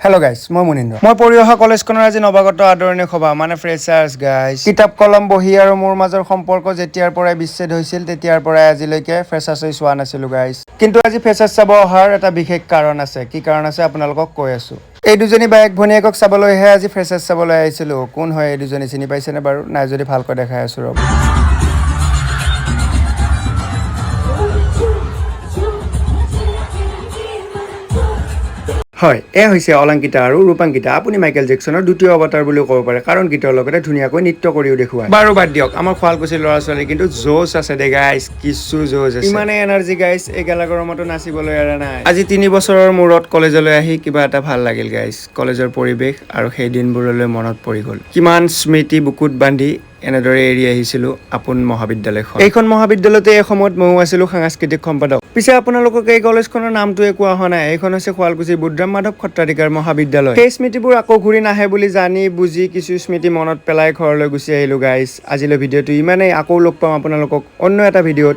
Hello' guys, মই মুনীন্দ্ৰ। মই পঢ়ি অহা কলেজখনৰ আজি নৱাগত আদৰণি সভা, মানে ফ্ৰেচাৰ্ছ গাইজ। কিতাপ, কলম, বহি আৰু মোৰ মাজৰ সম্পৰ্ক যেতিয়াৰ পৰাই বিচ্ছেদ হৈছিল, তেতিয়াৰ পৰাই আজিলৈকে ফ্ৰেচাৰ্ছ চোৱা নাছিলো গাইজ। কিন্তু আজি ফ্ৰেচাৰ্ছ চাব অহাৰ এটা বিশেষ কাৰণ আছে। কি কাৰণ আছে, আপোনালোকক কৈ আছো। এই দুজনী বায়েক ভনীয়েকক চাবলৈহে আজি ফ্ৰেচাৰ্ছ চাবলৈ আহিছিলো। কোন হয় এই দুজনী, চিনি পাইছেনে বাৰু? নাই যদি ভালকৈ দেখাই আছো, ৰ'ব। হয়, এয়া হৈছে অলংকিতা আৰু ৰূপাংকিতা। আপুনি মাইকেল জেকচনৰ দ্বিতীয় অৱতাৰ বুলিও ক'ব পাৰে, কাৰণ গীতৰ লগতে ধুনীয়াকৈ নৃত্য কৰিও দেখুৱায়। বাৰু বাদ দিয়ক, আমাৰ শুৱালকুছিৰ ল'ৰা ছোৱালী কিন্তু জোচ আছে দে গাইজ, কিছু জোচ আছে, ইমানেই এনাৰ্জি গাইজ, এই গেলা গৰমতো নাচিবলৈ এৰা নাই। আজি 3 বছৰৰ মূৰত কলেজলৈ আহি কিবা এটা ভাল লাগিল গাইজ। কলেজৰ পৰিৱেশ আৰু সেই দিনবোৰলৈ মনত পৰি গ'ল। কিমান স্মৃতি বুকুত বান্ধি এনেদৰে এৰি আহিছিলো আপোন মহাবিদ্যালয়খন। এইখন মহাবিদ্যালয়তে এসময়ত ময়ো আছিলো সাংস্কৃতিক সম্পাদক। পিছে আপোনালোকক এই কলেজখনৰ নামটোৱে কোৱা হোৱা নাই। এইখন হৈছে শুৱালকুছিৰ বুদ্ৰাম মাধৱ সত্ৰাধিকাৰ মহাবিদ্যালয়। সেই স্মৃতিবোৰ আকৌ ঘূৰি নাহে বুলি জানি বুজি কিছু স্মৃতি মনত পেলাই ঘৰলৈ গুচি আহিলো গাইজ। আজিলৈ ভিডিঅ'টো ইমানেই। আকৌ লগ পাম আপোনালোকক অন্য এটা ভিডিঅ'ত।